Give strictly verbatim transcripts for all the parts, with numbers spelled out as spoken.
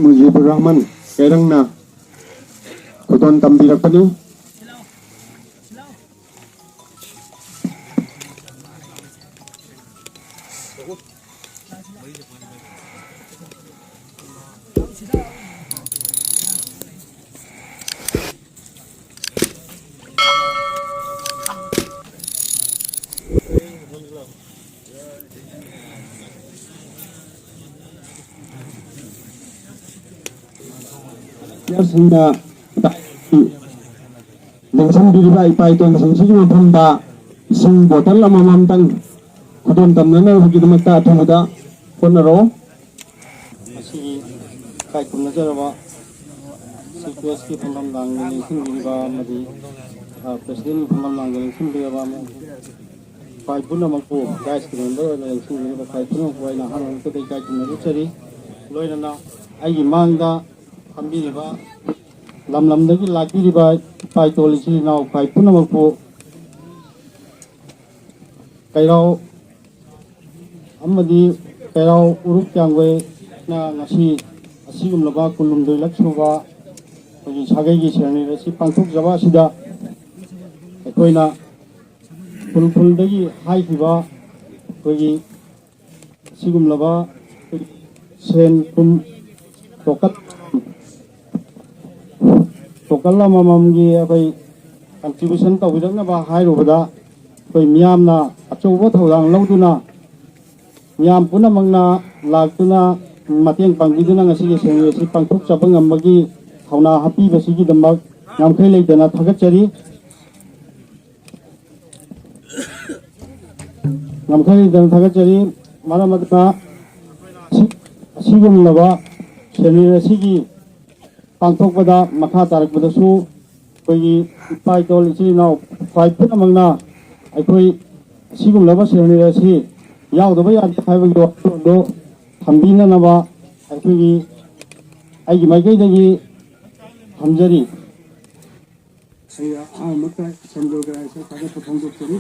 ꯃꯨꯖꯤꯕꯨꯔ ꯔꯍꯃꯟ ꯀꯩꯔꯪꯅ ꯈꯨꯗꯣꯜ ꯇꯝꯕꯤꯔꯛꯄꯅꯤ꯫ ꯁꯤꯡꯅ ꯂꯦꯡꯁꯤꯟꯕꯤꯔꯤꯕ ꯏꯄꯥ ꯏꯇꯣꯟꯁꯤꯡꯁꯤꯒꯤ ꯃꯐꯝꯗ ꯏꯁꯤꯡ ꯕꯣꯇꯜ ꯑꯃꯃꯝꯇꯪ ꯈꯨꯗꯣꯜ ꯇꯝꯅꯅꯕꯒꯤꯗꯃꯛꯇ ꯑꯊꯨꯕꯗ ꯍꯣꯠꯅꯔꯣ꯫ ꯉꯁꯤꯒꯤ ꯏꯀꯥꯏ ꯈꯨꯝꯅꯖꯔꯕ ꯁꯤ ꯄ꯭ꯔꯦꯁꯀꯤ ꯐꯝꯐꯝ ꯂꯥꯡꯗ ꯂꯦꯡꯁꯤꯟꯕꯤꯔꯤꯕ ꯑꯃꯗꯤ, ꯑ, ꯄ꯭ꯔꯦꯁꯤꯗꯦꯟꯒꯤ ꯐꯝꯐꯝ ꯂꯥꯡꯗ ꯂꯦꯡꯁꯤꯟꯕꯤꯔꯕ ꯑꯃꯗꯤ ꯈ꯭ꯋꯥꯏ ꯄꯨꯝꯅꯃꯛꯄꯨ ꯒꯥꯏꯁꯀꯤ ꯃꯦꯝꯕꯔ ꯑꯣꯏꯅ ꯂꯦꯡꯁꯤꯟꯕꯤꯔꯤꯕ ꯈ꯭ꯋꯥꯏ ꯄꯨꯝꯅꯃꯛꯄꯨ ꯑꯩꯅ ꯑꯍꯥꯟꯕ ꯃꯛꯇꯗ ꯏꯀꯥꯏ ꯈꯨꯝꯅꯕ ꯎꯠꯆꯔꯤ꯫ ꯂꯣꯏꯅꯅ ꯑꯩꯒꯤ ꯃꯥꯡꯗ ꯐꯝꯕꯤꯔꯤꯕ ꯂꯝ ꯂꯝꯗꯒꯤ ꯂꯥꯛꯄꯤꯔꯤꯕ ꯏꯄꯥ ꯏꯇꯣꯜ ꯏꯆꯤꯜ ꯏꯅꯥꯎ ꯈ꯭ꯋꯥꯏ ꯄꯨꯝꯅꯃꯛꯄꯨ ꯀꯩꯔꯥꯎ ꯑꯃꯗꯤ ꯀꯩꯔꯥꯎ ꯎꯔꯨꯞ ꯀ꯭ꯌꯥꯝꯒꯩꯅ ꯉꯁꯤ ꯑꯁꯤꯒꯨꯝꯂꯕ ꯀꯨꯟꯍꯨꯝꯗꯣꯏꯂꯛ ꯁꯨꯕ ꯑꯩꯈꯣꯏꯒꯤ ꯁꯥꯒꯩꯒꯤ ꯁꯦꯔꯦꯃꯣꯅꯤ ꯑꯁꯤ ꯄꯥꯡꯊꯣꯛꯆꯕ ꯑꯁꯤꯗ ꯑꯩꯈꯣꯏꯅ ꯈꯨꯜ ꯈꯨꯜꯗꯒꯤ ꯍꯥꯏꯈꯤꯕ ꯑꯩꯈꯣꯏꯒꯤ ꯑꯁꯤꯒꯨꯝꯂꯕ ꯁꯦꯟ ꯊꯨꯝ ꯇꯣꯀꯠ ꯇꯣꯀꯜ ꯑꯃꯃꯝꯒꯤ ꯑꯩꯈꯣꯏ ꯀꯟꯇ꯭ꯔꯤꯕ꯭ꯌꯨꯁꯟ ꯇꯧꯕꯤꯔꯛꯅꯕ ꯍꯥꯏꯔꯨꯕꯗ, ꯑꯩꯈꯣꯏ ꯃꯤꯌꯥꯝꯅ ꯑꯆꯧꯕ ꯊꯧꯗꯥꯡ ꯂꯧꯗꯨꯅ, ꯃꯤꯌꯥꯝ ꯄꯨꯝꯅꯃꯛꯅ ꯂꯥꯛꯇꯨꯅ ꯃꯇꯦꯡ ꯄꯥꯡꯕꯤꯗꯨꯅ ꯉꯁꯤꯒꯤ ꯁꯦꯔꯦꯃꯣꯅꯤ ꯑꯁꯤ ꯄꯥꯡꯊꯣꯛꯆꯕ ꯉꯝꯕꯒꯤ ꯊꯧꯅꯥ ꯍꯥꯞꯄꯤꯕꯁꯤꯒꯤꯗꯃꯛ ꯉꯝꯈꯩ ꯂꯩꯇꯅ ꯊꯥꯒꯠꯆꯔꯤ꯫ ꯉꯝꯈꯩ ꯂꯩꯇꯅ ꯊꯥꯒꯠꯆꯔꯤ꯫ ꯃꯔꯝ ꯑꯗꯨꯅ ꯑꯁꯤ-, ꯑꯁꯤꯒꯨꯝꯂꯕ ꯁꯦꯃꯤꯅꯥꯔ ꯑꯁꯤꯒꯤ ꯄꯥꯡꯊꯣꯛꯄꯗ ꯃꯈꯥ ꯇꯥꯔꯛꯄꯗꯁꯨ ꯑꯩꯈꯣꯏꯒꯤ ꯏꯄꯥ ꯏꯇꯣꯜ ꯏꯆꯤꯜ ꯏꯅꯥꯎ ꯈ꯭ꯋꯥꯏ ꯄꯨꯝꯅꯃꯛꯅ ꯑꯩꯈꯣꯏ ꯑꯁꯤꯒꯨꯝꯂꯕ ꯁꯦꯃꯤꯅꯥꯔ ꯑꯁꯤ ꯌꯥꯎꯗꯕ ꯌꯥꯗꯦ ꯍꯥꯏꯕꯒꯤ ꯋꯥꯈꯜꯂꯣꯟꯗꯨ ꯊꯝꯕꯤꯅꯅꯕ ꯑꯩꯈꯣꯏꯒꯤ, ꯑꯩꯒꯤ ꯃꯥꯏꯀꯩꯗꯒꯤ ꯊꯝꯖꯔꯤ꯫ ꯑꯩ ꯑꯍꯥꯟꯕꯃꯛꯇ ꯏꯁꯝ ꯒꯣꯔꯒꯥꯏꯁꯇ ꯊꯥꯒꯠꯄ ꯐꯣꯡꯗꯣꯛꯆꯔꯤ꯫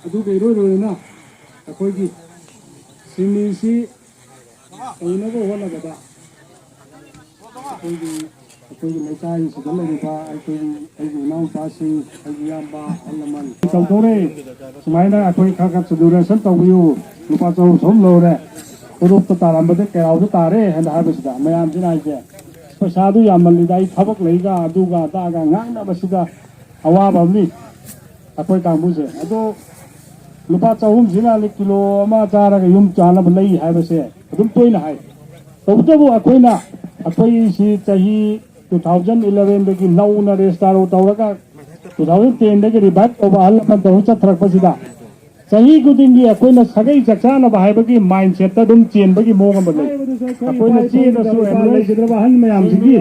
ꯑꯗꯨꯒ ꯏꯔꯣꯏ ꯂꯣꯏꯅꯅ ꯑꯩꯈꯣꯏꯒꯤ ꯁꯤꯃꯤꯁꯤ ꯑꯣꯏꯅꯕ ꯍꯣꯠꯅꯕꯗ ꯑꯩꯈꯣꯏꯒꯤ ꯑꯩꯈꯣꯏꯒꯤ ꯂꯩꯀꯥꯏꯁꯤꯗ ꯂꯩꯔꯤꯕ ꯑꯩꯈꯣꯏꯒꯤ ꯑꯩꯒꯤ ꯏꯅꯥꯎꯅꯨꯄꯥꯁꯤꯡ, ꯑꯩꯒꯤ ꯏꯌꯥꯝꯕ, ꯑꯍꯜ ꯂꯃꯟ ꯇꯧꯗꯧꯔꯦ꯫ ꯁꯨꯃꯥꯏꯅ ꯑꯩꯈꯣꯏ ꯈꯔ ꯈꯔ ꯁꯦꯂꯦꯕ꯭ꯔꯦꯁꯟ ꯇꯧꯕꯤꯌꯨ, ꯂꯨꯄꯥ ꯆꯍꯨꯝ ꯁꯨꯝ ꯂꯧꯔꯦ, ꯈꯨꯗꯣꯞꯇ ꯇꯥꯔꯝꯕꯗ ꯀꯌꯥꯗ ꯇꯥꯔꯦ ꯍꯥꯏꯅ ꯍꯥꯏꯕꯁꯤꯗ ꯃꯌꯥꯝꯁꯤꯅ ꯍꯥꯏꯁꯦ, "ꯄꯩꯁꯥꯗꯨ ꯌꯥꯝꯃꯜꯂꯤꯗ, ꯑꯩ ꯊꯕꯛ ꯂꯩꯒ ꯑꯗꯨꯒ ꯑꯗꯥꯒ ꯉꯥꯡꯅꯕꯁꯤꯗ ꯑꯋꯥꯕ ꯑꯃꯅꯤ ꯑꯩꯈꯣꯏ ꯀꯥꯡꯕꯨꯁꯦ꯫ ꯑꯗꯣ ꯂꯨꯄꯥ ꯆꯍꯨꯝꯁꯤꯅ ꯀꯤꯂꯣ ꯑꯃ ꯆꯥꯔꯒ ꯌꯨꯝ ꯆꯥꯅꯕ ꯂꯩ ꯍꯥꯏꯕꯁꯦ ꯑꯗꯨꯝ ꯇꯣꯏꯅ ꯍꯥꯏ꯫ ꯇꯧꯕꯇꯕꯨ ꯑꯩꯈꯣꯏꯅ, ꯑꯩꯈꯣꯏꯁꯤ ꯆꯍꯤ two thousand elevenꯗꯒꯤ ꯅꯧꯅ ꯔꯦꯖꯤꯁꯇꯥꯔ ꯇꯧꯔꯒ two thousand tenꯗꯒꯤ ꯔꯤꯚꯥꯏꯚ ꯇꯧꯕ ꯑꯍꯜ ꯂꯃꯟ ꯇꯧꯔ ꯆꯠꯊꯔꯛꯄꯁꯤꯗ ꯆꯍꯤ ꯈꯨꯗꯤꯡꯒꯤ ꯑꯩꯈꯣꯏꯅ ꯁꯥꯒꯩ ꯆꯥꯛꯆꯥꯅꯕ ꯍꯥꯏꯕꯒꯤ ꯃꯥꯏꯟꯁꯦꯠꯇ ꯑꯗꯨꯝ ꯆꯦꯟꯕꯒꯤ ꯃꯑꯣꯡ ꯑꯃ ꯂꯩ꯫ ꯑꯩꯈꯣꯏꯅ ꯆꯦꯜꯂꯁꯨ ꯂꯩꯈꯤꯗ꯭ꯔꯕ ꯑꯍꯜ ꯃꯌꯥꯝꯁꯤꯒꯤ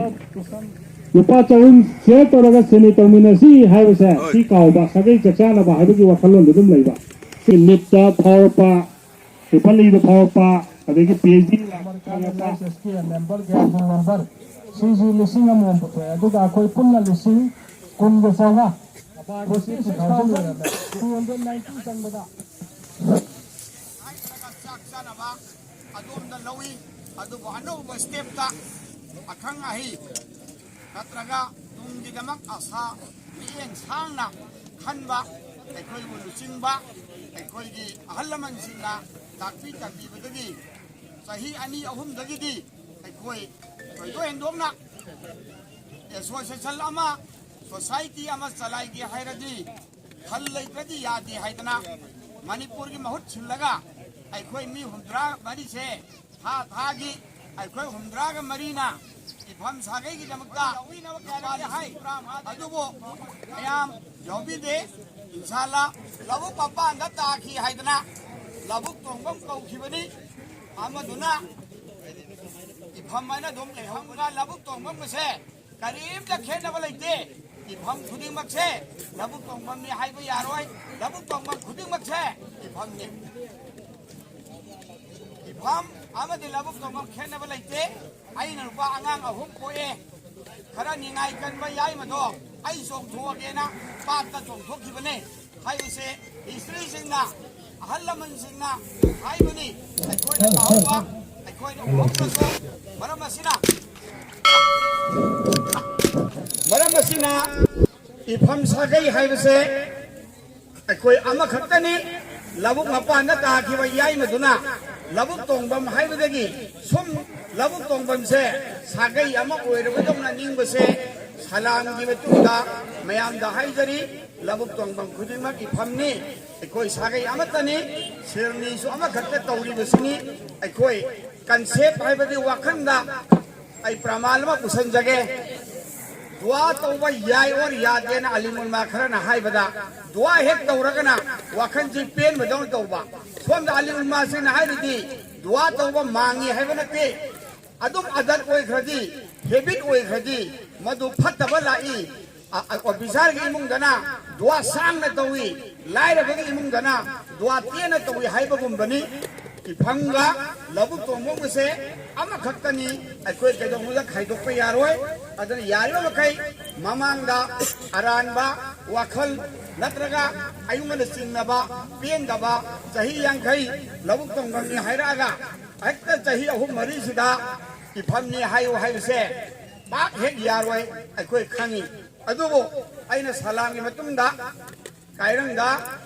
ꯂꯨꯄꯥ ꯆꯍꯨꯝ ꯁꯤꯌꯔ ꯇꯧꯔꯒ ꯁꯦꯟꯅ ꯇꯧꯃꯤꯟꯅꯁꯤ ꯍꯥꯏꯕꯁꯦ ꯁꯤ ꯀꯥꯎꯕ, ꯁꯥꯒꯩ ꯆꯥꯛꯆꯥꯅꯕ ꯍꯥꯏꯕꯒꯤ ꯋꯥꯈꯜꯂꯣꯟꯗ ꯑꯗꯨꯝ ꯂꯩꯕ꯫ ꯁꯤ ꯅꯤꯠꯇ ꯐꯥꯎꯔꯛꯄ, ꯇ꯭ꯔꯤꯄꯜ ꯏꯗ ꯐꯥꯎꯔꯛꯄ, ꯑꯗꯒꯤ ꯄꯤ ꯑꯩꯆ ꯗꯤ ꯐꯪꯉꯛꯄ꯫ ꯃꯦꯝꯕꯔ, ꯒ꯭ꯌꯥꯁ ꯃꯦꯝꯕꯔ, ꯁꯤꯁꯤ ꯂꯤꯁꯤꯡ ꯑꯃꯃꯝ ꯄꯨꯊꯣꯛꯑꯦ꯫ ꯑꯗꯨꯒ ꯑꯩꯈꯣꯏ ꯄꯨꯟꯅ ꯂꯤꯁꯤꯡ ꯀꯨꯟꯒ ꯆꯥꯝꯃꯉꯥ, ꯐꯣꯔꯇꯤ ꯁꯤꯛꯁ ꯊꯥꯎꯖꯟ ꯑꯣꯏꯔꯝꯃꯦ꯫ Two hundred ninety ꯆꯪꯕꯗ꯫ ꯍꯥꯏꯔꯒ ꯆꯥꯛ ꯆꯥꯅꯕ ꯑꯗꯣꯝꯗ ꯂꯧꯏ꯫ ꯑꯗꯨꯕꯨ ꯑꯅꯧꯕ ꯁ꯭ꯇꯦꯞꯇ ꯑꯈꯪ ꯑꯍꯩ ꯅꯠꯇ꯭ꯔꯒ ꯇꯨꯡꯒꯤꯗꯃꯛ ꯑꯁꯥ ꯃꯤꯠꯌꯦꯡ ꯁꯥꯡꯅ ꯈꯟꯕ, ꯑꯩꯈꯣꯏꯕꯨ ꯂꯨꯆꯤꯡꯕ ꯑꯩꯈꯣꯏꯒꯤ ꯑꯍꯜ ꯂꯃꯟꯁꯤꯡꯅ ꯇꯥꯛꯄꯤ ꯇꯝꯕꯤꯕꯗꯒꯤ ꯆꯍꯤ ꯑꯅꯤ ꯑꯍꯨꯝꯗꯒꯤꯗꯤ ꯑꯩꯈꯣꯏ ꯊꯣꯏꯗꯣꯛ ꯍꯦꯟꯗꯣꯛꯅ ꯑꯦꯁꯣꯁꯤꯌꯦꯁꯟ ꯑꯃ, ꯁꯣꯁꯥꯏꯇꯤ ꯑꯃ ꯆꯂꯥꯏꯒꯦ ꯍꯥꯏꯔꯗꯤ ꯈꯜ ꯂꯩꯇ꯭ꯔꯗꯤ ꯌꯥꯗꯦ ꯍꯥꯏꯗꯅ ꯃꯅꯤꯄꯨꯔꯒꯤ ꯃꯍꯨꯠ ꯁꯤꯜꯂꯒ ꯑꯩꯈꯣꯏ ꯃꯤ ꯍꯨꯝꯗ꯭ꯔꯥ ꯃꯔꯤꯁꯦ ꯊꯥ ꯊꯥꯒꯤ ꯑꯩꯈꯣꯏ ꯍꯨꯝꯗ꯭ꯔꯥꯒ ꯃꯔꯤꯅ ꯏꯐꯝ ꯁꯥꯒꯩꯒꯤꯗꯃꯛꯇ ꯂꯨꯄꯥ ꯂꯤꯁꯤꯡ ꯇꯔꯥꯃꯉꯥ꯫ ꯑꯗꯨꯕꯨ ꯃꯌꯥꯝ ꯌꯥꯎꯕꯤꯗꯦ꯫ ꯏꯟꯁꯥꯜꯂꯥ ꯂꯧꯕꯨꯛ ꯃꯄꯥꯟꯗ ꯇꯥꯈꯤ ꯍꯥꯏꯗꯅ ꯂꯧꯕꯨꯛ ꯇꯣꯡꯐꯝ ꯀꯧꯈꯤꯕꯅꯤ꯫ ꯑꯃꯗꯨꯅ ꯏꯐꯝ ꯍꯥꯏꯅ ꯑꯗꯨꯝ ꯂꯩꯍꯧꯕꯅ ꯂꯧꯕꯨꯛ ꯇꯣꯡꯐꯝ ꯑꯁꯦ ꯀꯔꯤꯝꯇ ꯈꯦꯠꯅꯕ ꯂꯩꯇꯦ꯫ ꯏꯐꯝ ꯈꯨꯗꯤꯡꯃꯛꯁꯦ ꯂꯧꯕꯨꯛ ꯇꯣꯡꯐꯝꯅꯤ ꯍꯥꯏꯕ ꯌꯥꯔꯣꯏ꯫ ꯂꯧꯕꯨꯛ ꯇꯣꯡꯐꯝ ꯈꯨꯗꯤꯡꯃꯛꯁꯦ ꯏꯐꯝꯅꯤ꯫ ꯏꯐꯝ ꯑꯃꯗꯤ ꯂꯧꯕꯨꯛ ꯇꯣꯡꯐꯝ ꯈꯦꯠꯅꯕ ꯂꯩꯇꯦ꯫ ꯑꯩꯅ ꯅꯨꯄꯥ ꯑꯉꯥꯡ ꯑꯍꯨꯝ ꯄꯣꯛꯑꯦ꯫ ꯈꯔ ꯅꯤꯡꯉꯥꯏ ꯀꯟꯕ ꯌꯥꯏꯃꯗꯣ ꯑꯩ ꯆꯣꯡꯊꯣꯛꯑꯒꯦꯅ ꯄꯥꯠꯇ ꯆꯣꯡꯊꯣꯛꯈꯤꯕꯅꯦ ꯍꯥꯏꯕꯁꯦ ꯍꯤꯁꯇ꯭ꯔꯤꯁꯤꯡꯅ, ꯑꯍꯜ ꯂꯃꯟꯁꯤꯡꯅ ꯍꯥꯏꯕꯅꯤ꯫ ꯑꯩꯈꯣꯏꯅ ꯇꯥꯍꯧꯕ ꯑꯩꯈꯣꯏꯅ ꯎꯍꯧꯗ꯭ꯔꯁꯨ, ꯃꯔꯝ ꯑꯁꯤꯅ, ꯃꯔꯝ ꯑꯁꯤꯅ ꯏꯐꯝ ꯁꯥꯒꯩ ꯍꯥꯏꯕꯁꯦ ꯑꯩꯈꯣꯏ ꯑꯃꯈꯛꯇꯅꯤ꯫ ꯂꯧꯕꯨꯛ ꯃꯄꯥꯟꯗ ꯇꯥꯈꯤꯕ ꯌꯥꯏꯃꯗꯨꯅ ꯂꯧꯕꯨꯛ ꯇꯣꯡꯐꯝ ꯍꯥꯏꯕꯗꯒꯤ ꯁꯨꯝ ꯂꯧꯕꯨꯛ ꯇꯣꯡꯐꯝꯁꯦ ꯁꯥꯒꯩ ꯑꯃ ꯑꯣꯏꯔꯕꯗꯧꯅ ꯅꯤꯡꯕꯁꯦ ꯁꯂꯥꯝꯒꯤ ꯃꯇꯨꯡꯗ ꯃꯌꯥꯝꯗ ꯍꯥꯏꯖꯔꯤ꯫ ꯂꯧꯕꯨꯛ ꯇꯣꯡꯐꯝ ꯈꯨꯗꯤꯡꯃꯛ ꯏꯐꯝꯅꯤ꯫ ꯑꯩꯈꯣꯏ ꯁꯥꯒꯩ ꯑꯃꯠꯇꯅꯤ꯫ ꯁꯤꯔꯅꯤꯁꯨ ꯑꯃꯈꯛꯇ ꯇꯧꯔꯤꯕꯁꯤꯅꯤ꯫ ꯑꯩꯈꯣꯏ ꯀꯟꯁꯦꯞ ꯍꯥꯏꯕꯗꯤ ꯋꯥꯈꯜꯗ ꯑꯩ ꯄ꯭ꯔꯃꯥꯟ ꯑꯃ ꯄꯨꯁꯟꯖꯒꯦ꯫ ꯗꯨꯋꯥ ꯇꯧꯕ ꯌꯥꯏ ꯑꯣꯔ ꯌꯥꯗꯦꯅ ꯑꯂꯤꯝ ꯎꯂꯃꯥ ꯈꯔꯅ ꯍꯥꯏꯕꯗ, ꯗꯨꯋꯥ ꯍꯦꯛ ꯇꯧꯔꯒꯅ ꯋꯥꯈꯜꯁꯤ ꯄꯦꯟꯕꯗꯧꯅ ꯇꯧꯕ꯫ ꯁꯣꯝꯗ ꯑꯂꯤꯝ ꯎꯂꯃꯥꯁꯤꯡꯅ ꯍꯥꯏꯔꯤꯗꯤ ꯗꯨꯋꯥ ꯇꯧꯕ ꯃꯥꯡꯉꯤ ꯍꯥꯏꯕ ꯅꯠꯇꯦ꯫ ꯑꯗꯨꯝ ꯑꯗꯠ ꯑꯣꯏꯈ꯭ꯔꯗꯤ, ꯍꯦꯕꯤꯠ ꯑꯣꯏꯈ꯭ꯔꯗꯤ, ꯃꯗꯨ ꯐꯠꯇꯕ ꯂꯥꯛꯏ꯫ ꯑ-, ꯑ-, ꯑꯣꯐꯤꯁꯥꯔꯒꯤ ꯏꯃꯨꯡꯗꯅ ꯗꯨꯋꯥ ꯁꯥꯡꯅ ꯇꯧꯏ, ꯂꯥꯏꯔꯕꯒꯤ ꯏꯃꯨꯡꯗꯅ ꯗꯨꯋꯥ ꯇꯦꯟꯅ ꯇꯧꯏ ꯍꯥꯏꯕꯒꯨꯝꯕꯅꯤ꯫ ꯏꯐꯝꯒ ꯂꯧꯕꯨꯛ ꯇꯣꯡꯐꯝꯒꯁꯦ ꯑꯃꯈꯛꯇꯅꯤ꯫ ꯑꯩꯈꯣꯏ ꯀꯩꯗꯧꯅꯨꯡꯗ ꯈꯥꯏꯗꯣꯛꯄ ꯌꯥꯔꯣꯏ꯫ ꯑꯗꯨꯅ ꯌꯥꯔꯤꯕ ꯃꯈꯩ ꯃꯃꯥꯡꯗ ꯑꯔꯥꯟꯕ ꯋꯥꯈꯜ ꯅꯠꯇ꯭ꯔꯒ ꯑꯩꯉꯣꯟꯗ ꯆꯤꯡꯅꯕ, ꯄꯦꯟꯗꯕ, ꯆꯍꯤ ꯌꯥꯡꯈꯩ ꯂꯧꯕꯨꯛ ꯇꯣꯡꯐꯝꯅꯤ ꯍꯥꯏꯔꯛꯑꯒ ꯍꯦꯛꯇ ꯆꯍꯤ ꯑꯍꯨꯝ ꯃꯔꯤꯁꯤꯗ ꯏꯐꯝꯅꯤ ꯍꯥꯏꯌꯨ ꯍꯥꯏꯕꯁꯦ ꯄꯥꯛ ꯍꯦꯛ ꯌꯥꯔꯣꯏ꯫ ꯑꯩꯈꯣꯏ ꯈꯪꯉꯤ꯫ ꯑꯗꯨꯕꯨ ꯑꯩꯅ ꯁꯂꯥꯝꯒꯤ ꯃꯇꯨꯡꯗ ꯀꯥꯏꯔꯪꯗ,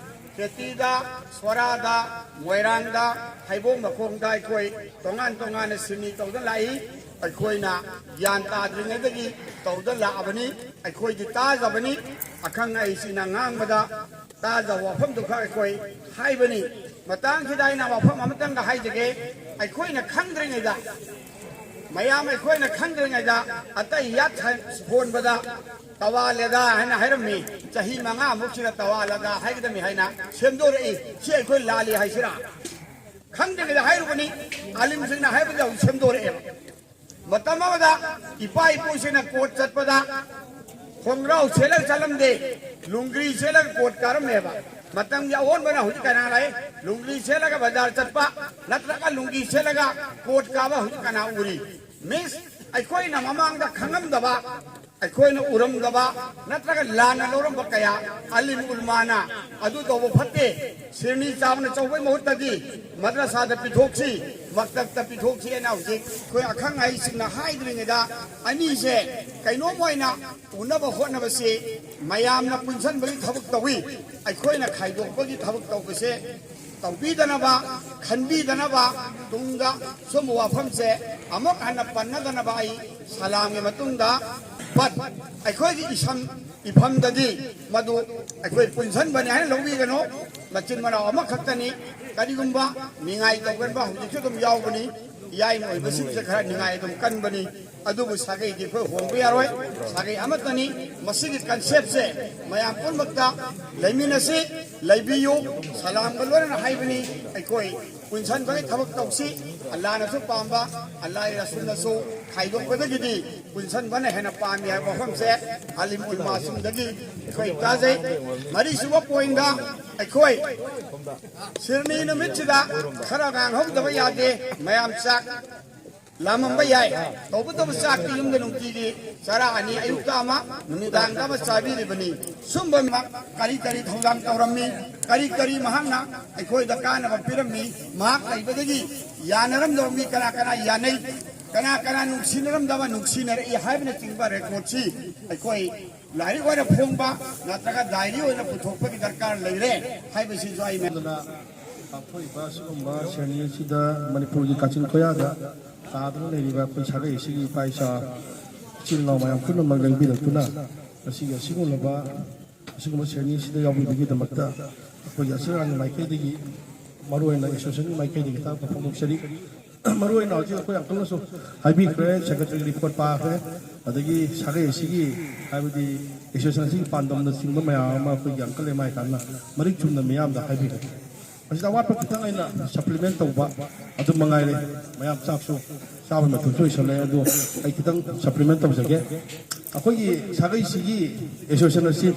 ꯀꯦꯇꯤꯗ, ꯁꯣꯔꯥꯗ, ꯃꯣꯏꯔꯥꯡꯗ, ꯍꯩꯕꯣꯡ ꯃꯈꯣꯡꯗ ꯑꯩꯈꯣꯏ ꯇꯣꯉꯥꯟ ꯇꯣꯉꯥꯟꯅ ꯁꯤꯟꯃꯤ ꯇꯧꯗ ꯂꯥꯛꯏ꯫ ꯑꯩꯈꯣꯏꯅ ꯒ꯭ꯌꯥꯟ ꯇꯥꯗ꯭ꯔꯤꯉꯩꯗꯒꯤ ꯇꯧꯗ ꯂꯥꯛꯑꯕꯅꯤ꯫ ꯑꯩꯈꯣꯏꯗꯤ ꯇꯥꯖꯕꯅꯤ꯫ ꯑꯈꯪ ꯑꯍꯩꯁꯤꯡꯅ ꯉꯥꯡꯕꯗ ꯇꯥꯖꯕ ꯋꯥꯐꯝꯗꯨ ꯈꯛ ꯑꯩꯈꯣꯏ ꯍꯥꯏꯕꯅꯤ꯫ ꯃꯇꯥꯡꯁꯤꯗ ꯑꯩꯅ ꯋꯥꯐꯝ ꯑꯃꯇꯪꯒ ꯍꯥꯏꯖꯒꯦ꯫ ꯑꯩꯈꯣꯏꯅ ꯈꯪꯗ꯭ꯔꯤꯉꯩꯗ, ꯃꯌꯥꯝ ꯑꯩꯈꯣꯏꯅ ꯈꯪꯗ꯭ꯔꯤꯉꯩꯗ ꯑꯇꯩ ꯌꯥꯠ ꯍꯣꯟꯕꯗ ꯇꯋꯥꯂꯦꯗꯥ ꯍꯥꯏꯅ ꯍꯥꯏꯔꯝꯃꯤ꯫ ꯆꯍꯤ ꯃꯉꯥꯃꯨꯛꯁꯤꯗ ꯇꯋꯥꯂꯦꯗꯥ ꯍꯥꯏꯒꯗꯕꯅꯤ ꯍꯥꯏꯅ ꯁꯦꯝꯗꯣꯔꯛꯏ꯫ ꯁꯤ ꯑꯩꯈꯣꯏ ꯂꯥꯜꯂꯤ ꯍꯥꯏꯁꯤꯔꯥ? ꯈꯪꯗ꯭ꯔꯤꯉꯩꯗ ꯍꯥꯏꯔꯨꯕꯅꯤ꯫ ꯑꯥꯂꯤꯝꯁꯤꯡꯅ ꯍꯥꯏꯕꯗ ꯍꯧꯖꯤꯛ ꯁꯦꯝꯗꯣꯔꯛꯑꯦꯕ꯫ ꯃꯇꯝ ꯑꯃꯗ ꯏꯄꯥ ꯏꯄꯨꯁꯤꯡꯅ ꯀꯣꯠ ꯆꯠꯄꯗ ꯈꯣꯡꯒ꯭ꯔꯥꯎ ꯁꯦꯠꯂꯒ ꯆꯠꯂꯝꯗꯦ, ꯂꯨꯡꯒ꯭ꯔꯤ ꯁꯦꯠꯂꯒ ꯀꯣꯠ ꯀꯥꯔꯝꯃꯦꯕ꯫ ꯃꯇꯝꯒꯤ ꯑꯑꯣꯟꯕꯅ ꯍꯧꯖꯤꯛ ꯀꯅꯥ ꯂꯥꯛꯏ? ꯂꯨꯡꯒ꯭ꯔꯤ ꯁꯦꯠꯂꯒ ꯕꯖꯥꯔ ꯆꯠꯄ ꯅꯠꯇ꯭ꯔꯒ ꯂꯨꯡꯒꯤ ꯁꯦꯠꯂꯒ ꯀꯣꯠ ꯀꯥꯕ ꯍꯧꯖꯤꯛ ꯀꯅꯥ ꯎꯔꯤ? ꯃꯤꯁ, ꯑꯩꯈꯣꯏꯅ ꯃꯃꯥꯡꯗ ꯈꯪꯉꯝꯗꯕ ꯑꯩꯈꯣꯏꯅ ꯎꯔꯝꯗꯕ ꯅꯠꯇ꯭ꯔꯒ ꯂꯥꯟꯅ ꯂꯧꯔꯝꯕ ꯀꯌꯥ ꯑꯂꯤꯝ ꯎꯂꯃꯥꯅ ꯑꯗꯨ ꯇꯧꯕ ꯐꯠꯇꯦ, ꯁꯤꯔꯅꯤ ꯆꯥꯕꯅ ꯆꯧꯕꯩ ꯃꯍꯨꯠꯇꯗꯤ ꯃꯗ꯭ꯔꯁꯥꯗ ꯄꯤꯊꯣꯛꯁꯤ, ꯃꯛꯇꯕꯇ ꯄꯤꯊꯣꯛꯁꯤ ꯍꯥꯏꯅ ꯍꯧꯖꯤꯛ ꯑꯩꯈꯣꯏ ꯑꯈꯪ ꯑꯍꯩꯁꯤꯡꯅ ꯍꯥꯏꯗ꯭ꯔꯤꯉꯩꯗ ꯑꯅꯤꯁꯦ ꯀꯩꯅꯣꯝ ꯑꯣꯏꯅ ꯎꯅꯕ ꯍꯣꯠꯅꯕꯁꯤ ꯃꯌꯥꯝꯅ ꯄꯨꯟꯁꯤꯟꯕꯒꯤ ꯊꯕꯛ ꯇꯧꯏ꯫ ꯑꯩꯈꯣꯏꯅ ꯈꯥꯏꯗꯣꯛꯄꯒꯤ ꯊꯕꯛ ꯇꯧꯕꯁꯦ ꯇꯧꯕꯤꯗꯅꯕ, ꯈꯟꯕꯤꯗꯅꯕ, ꯇꯨꯡꯗ ꯁꯨꯝꯕ ꯋꯥꯐꯝꯁꯦ ꯑꯃꯨꯛ ꯍꯟꯅ ꯄꯟꯅꯗꯅꯕ ꯑꯩ ꯁꯂꯥꯝꯒꯤ ꯃꯇꯨꯡꯗ ꯄꯠ ꯑꯩꯈꯣꯏꯒꯤ ꯏꯁꯝ ꯏꯐꯝꯗꯗꯤ ꯃꯗꯨ ꯑꯩꯈꯣꯏ ꯄꯨꯟꯁꯤꯟꯕꯅꯤ ꯍꯥꯏꯅ ꯂꯧꯕꯤꯒꯅꯨ꯫ ꯃꯆꯤꯟ ꯃꯅꯥꯎ ꯑꯃꯈꯛꯇꯅꯤ꯫ ꯀꯔꯤꯒꯨꯝꯕ ꯅꯤꯡꯉꯥꯏ ꯇꯧꯒꯟꯕ ꯍꯧꯖꯤꯛꯁꯨ ꯑꯗꯨꯝ ꯌꯥꯎꯕꯅꯤ꯫ ꯏꯌꯥꯏ ꯑꯣꯏꯕꯁꯤꯡꯁꯦ ꯈꯔ ꯅꯤꯡꯉꯥꯏ ꯑꯗꯨꯝ ꯀꯟꯕꯅꯤ꯫ ꯑꯗꯨꯕꯨ ꯁꯥꯒꯩꯗꯤ ꯑꯩꯈꯣꯏ ꯍꯣꯡꯕ ꯌꯥꯔꯣꯏ꯫ ꯁꯥꯒꯩ ꯑꯃꯠꯇꯅꯤ꯫ ꯃꯁꯤꯒꯤ ꯀꯟꯁꯦꯞꯁꯦ ꯃꯌꯥꯝ ꯄꯨꯝꯅꯃꯛꯇ ꯂꯩꯃꯤꯟꯅꯁꯤ, ꯂꯩꯕꯤꯌꯨ꯫ ꯁꯂꯥꯝꯒ ꯂꯣꯏꯅꯅ ꯍꯥꯏꯕꯅꯤ꯫ ꯑꯩꯈꯣꯏ ꯄꯨꯟꯁꯟꯕꯒꯤ ꯊꯕꯛ ꯇꯧꯁꯤ꯫ ꯑꯜꯂꯥꯅꯁꯨ ꯄꯥꯝꯕ, ꯑꯜꯂꯥꯒꯤ ꯔꯁꯨꯜꯅꯁꯨ ꯈꯥꯏꯗꯣꯛꯄꯗꯒꯤꯗꯤ ꯄꯨꯟꯁꯟꯕꯅ ꯍꯦꯟꯅ ꯄꯥꯝꯃꯤ ꯍꯥꯏꯕ ꯋꯥꯐꯝꯁꯦ ꯑꯂꯤꯝ ꯎꯂꯃꯥꯁꯤꯡꯗꯒꯤ ꯑꯩꯈꯣꯏ ꯇꯥꯖꯩ꯫ ꯃꯔꯤꯁꯨꯕ ꯄꯣꯏꯟꯗ ꯑꯩꯈꯣꯏ ꯁꯤꯔꯅꯤ ꯅꯨꯃꯤꯠꯁꯤꯗ ꯈꯔ ꯉꯥꯡꯍꯧꯗꯕ ꯌꯥꯗꯦ꯫ ꯃꯌꯥꯝ ꯆꯥꯛ ꯂꯥꯝꯃꯝꯕ ꯌꯥꯏ꯫ ꯇꯧꯕꯇꯕꯨ ꯆꯥꯛꯇꯤ ꯌꯨꯝꯗ ꯅꯨꯡꯇꯤꯒꯤ ꯆꯔꯥ ꯑꯅꯤ, ꯑꯌꯨꯛꯇ ꯑꯃ, ꯅꯨꯃꯤꯗꯥꯡꯗ ꯑꯃ ꯆꯥꯕꯤꯔꯤꯕꯅꯤ꯫ ꯁꯨꯝꯕ ꯀꯔꯤ ꯀꯔꯤ ꯊꯧꯗꯥꯡ ꯇꯧꯔꯝꯃꯤ, ꯀꯔꯤ ꯀꯔꯤ ꯃꯍꯥꯛꯅ ꯑꯩꯈꯣꯏꯗ ꯀꯥꯟꯅꯕ ꯄꯤꯔꯝꯃꯤ, ꯃꯍꯥꯛ ꯂꯩꯕꯗꯒꯤ ꯌꯥꯅꯔꯝꯗꯕ ꯃꯤ ꯀꯅꯥ ꯀꯅꯥ ꯌꯥꯅꯩ, ꯀꯅꯥ ꯀꯅꯥ ꯅꯨꯡꯁꯤꯅꯔꯝꯗꯕ ꯅꯨꯡꯁꯤꯅꯔꯛꯏ ꯍꯥꯏꯕꯅꯆꯤꯡꯕ ꯔꯦꯀꯣꯔꯠꯁꯤ ꯑꯩꯈꯣꯏ ꯂꯥꯏꯔꯤꯛ ꯑꯣꯏꯅ ꯐꯣꯡꯕ ꯅꯠꯇ꯭ꯔꯒ ꯗꯥꯏꯔꯤ ꯑꯣꯏꯅ ꯄꯨꯊꯣꯛꯄꯒꯤ ꯗꯔꯀꯥꯔ ꯂꯩꯔꯦ ꯍꯥꯏꯕꯁꯤꯁꯨ ꯑꯩ ꯑꯗꯨꯅ ꯄꯥꯡꯊꯣꯛꯏꯕ ꯁꯤꯒꯨꯝꯕ ꯁꯦꯔꯦꯃꯣꯅꯤ ꯑꯁꯤꯗ ꯃꯅꯤꯄꯨꯔꯒꯤ ꯀꯥꯆꯤꯟ ꯀꯣꯌꯥꯗ ꯇꯥꯗꯨꯅ ꯂꯩꯔꯤꯕ ꯑꯩꯈꯣꯏ ꯁꯥꯒꯩ ꯑꯁꯤꯒꯤ ꯏꯄꯥ ꯏꯆꯥ, ꯏꯆꯤꯜ ꯏꯅꯥꯎ ꯃꯌꯥꯝ ꯄꯨꯝꯅꯃꯛ ꯂꯦꯡꯕꯤꯔꯛꯇꯨꯅ ꯉꯁꯤꯒꯤ ꯑꯁꯤꯒꯨꯝꯂꯕ ꯑꯁꯤꯒꯨꯝꯕ ꯁꯦꯔꯦꯃꯣꯅꯤ ꯑꯁꯤꯗ ꯌꯥꯎꯕꯤꯕꯒꯤꯗꯃꯛꯇ ꯑꯩꯈꯣꯏꯒꯤ ꯑꯁꯤꯔꯥꯟꯒꯤ ꯃꯥꯏꯀꯩꯗꯒꯤ, ꯃꯔꯨꯑꯣꯏꯅ ꯑꯦꯁꯣꯁꯤꯌꯦꯁꯟꯒꯤ ꯃꯥꯏꯀꯩꯗꯒꯤ ꯊꯥꯒꯠꯄ ꯐꯣꯡꯗꯣꯛꯆꯔꯤ꯫ ꯃꯔꯨꯑꯣꯏꯅ ꯍꯧꯖꯤꯛ ꯑꯩꯈꯣꯏ ꯑꯪꯀꯜꯅꯁꯨ ꯍꯥꯏꯕꯤꯈ꯭ꯔꯦ, ꯁꯦꯀ꯭ꯔꯦꯇꯔꯤꯒꯤ ꯔꯤꯄꯣꯔꯠ ꯄꯥꯈ꯭ꯔꯦ, ꯑꯗꯒꯤ ꯁꯥꯒꯩ ꯑꯁꯤꯒꯤ, ꯍꯥꯏꯕꯗꯤ ꯑꯦꯁꯣꯁꯤꯌꯦꯁꯟ ꯑꯁꯤꯒꯤ ꯄꯥꯟꯗꯝꯅꯆꯤꯡꯕ ꯃꯌꯥꯝ ꯑꯃ ꯑꯩꯈꯣꯏꯒꯤ ꯑꯪꯀꯜ ꯑꯦꯝ ꯑꯥꯏ ꯀꯥꯟꯅ ꯃꯔꯤꯛ ꯆꯨꯝꯅ ꯃꯤꯌꯥꯝꯗ ꯍꯥꯏꯕꯤꯈ꯭ꯔꯦ꯫ ꯃꯁꯤꯗ ꯑꯋꯥꯠꯄ ꯈꯤꯇꯪ ꯑꯩꯅ ꯁꯄ꯭ꯂꯤꯃꯦꯟ ꯇꯧꯕ ꯑꯗꯨ ꯃꯉꯥꯏꯔꯦ꯫ ꯃꯌꯥꯝ ꯆꯥꯛꯁꯨ ꯆꯥꯕ ꯃꯇꯝꯁꯨ ꯑꯣꯏꯁꯜꯂꯛꯑꯦ, ꯑꯗꯣ ꯑꯩ ꯈꯤꯇꯪ ꯁꯄ꯭ꯂꯤꯃꯦꯟ ꯇꯧꯖꯒꯦ꯫ ꯑꯩꯈꯣꯏꯒꯤ ꯁꯥꯒꯩꯁꯤꯒꯤ ꯑꯦꯁꯣꯁꯤꯌꯦꯁꯟ ꯑꯁꯤ